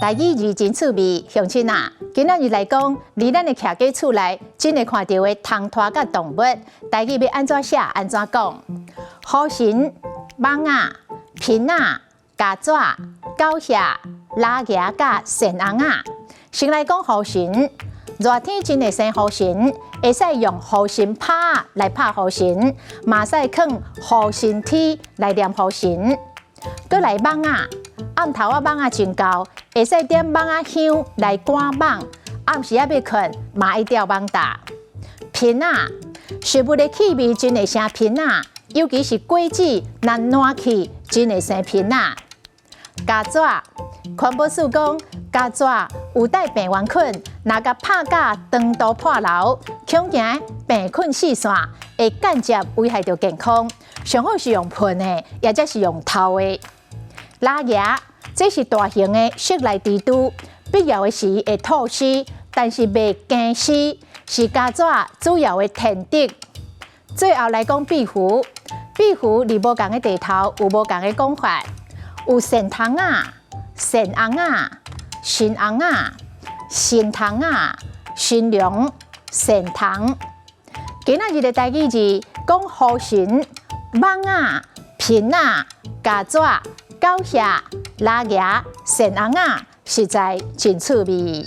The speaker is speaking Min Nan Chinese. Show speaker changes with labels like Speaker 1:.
Speaker 1: 台語字真趣味，鄉親啊，今仔日來講，佇咱的徛家厝內，真會看著的蟲豸佮動物，台語欲按怎寫，按怎講？雨神、蠓仔、蘋仔、蚵仔、狗蟻、蜊仔佮鱔尪仔。先來講雨神，熱天真會生雨神，會使用雨神拍來拍雨神，嘛使囥雨神貼來黏雨神。閣來蠓仔，暗頭仔蠓仔真厚，會使點蠓仔香來趕蠓。暗時仔欲睏，嘛愛吊蠓罩。蘋仔，食物的氣味真會生蘋仔，尤其是果子若爛去，真會生蘋仔。蚵仔，環保署講，蚵仔有帶病原菌，若共拍甲腸道破流，恐驚病菌四散，會間接危害著健康。上好是用噴的，抑者是用投的。蜊仔，這是大型的室內蜘蛛，必要的時會吐絲，但是袂叮絲，是蚵仔主要的天敵。最後來講壁虎，壁虎佇無仝的地頭有無仝的講法，有鱔蟲仔、鱔尪仔、鱔尪仔、鱔蟲仔、鱔龍、鱔蟲。今仔日的台語字講雨神、蠓仔、蘋仔、蚵仔、狗蟻、蜊仔、鱔尪仔，實在真趣味。